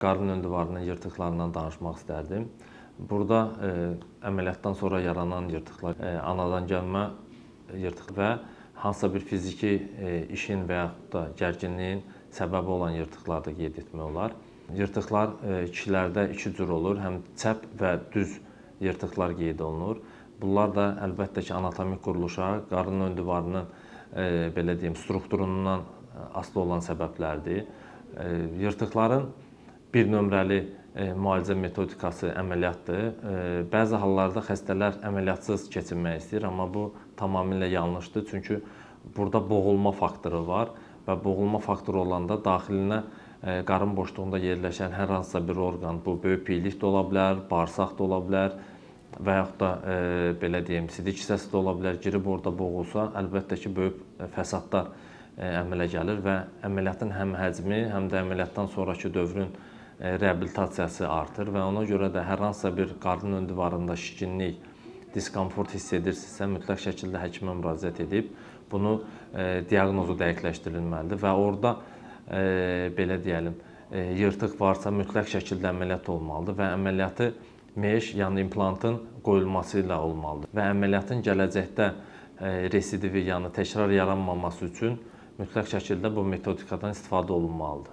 Qarın ön divarının yırtıqlarından danışmaq istərdim. Burada əməliyyatdan sonra yaranan yırtıqlar, anadan gəlmə yırtıq və hansısa bir fiziki işin və yaxud da gərginliyin səbəbi olan yırtıqlar da qeyd etmək olar. Yırtıqlar kişilərdə iki cür olur. Həm çəp və düz yırtıqlar qeyd olunur. Bunlar da əlbəttə ki, anatomik quruluşa, qarın ön divarının belə deyim, strukturundan asılı olan səbəblərdir. Yırtıqların bir nömrəli müalicə metodikası əməliyyatdır. Bəzi hallarda xəstələr əməliyyatsız keçinmək istəyir, amma bu tamamilə yanlışdır. Çünki burada boğulma faktoru var və boğulma faktoru olanda daxilinə qarın boşluğunda yerləşən hər hansısa bir orqan, bu böyük piylik də ola bilər, bağırsaq da ola bilər və yaxud da belə deyim, sidik hissəsi də ola bilər, girib orada boğulsa, əlbəttə ki, böyük fəsadlar əmələ gəlir və əməliyyatın həm həcmi, həm də əməliyyatdan sonrakı dövrün reabilitasiyası artır və ona görə də hər hansısa bir qarın ön divarında şişkinlik, diskomfort hiss edirsinizsə, mütləq şəkildə həkimə müraciət edib bunu diaqnozu dəqiqləşdirilməlidir və orada belə deyəlim, yırtıq varsa mütləq şəkildə əməliyyat olmalıdır və əməliyyatı meş, yəni implantın qoyulması ilə olmalıdır və əməliyyatın gələcəkdə residivi, yəni təkrar yaranmaması üçün mütləq şəkildə bu metodikadan istifadə olunmalıdır.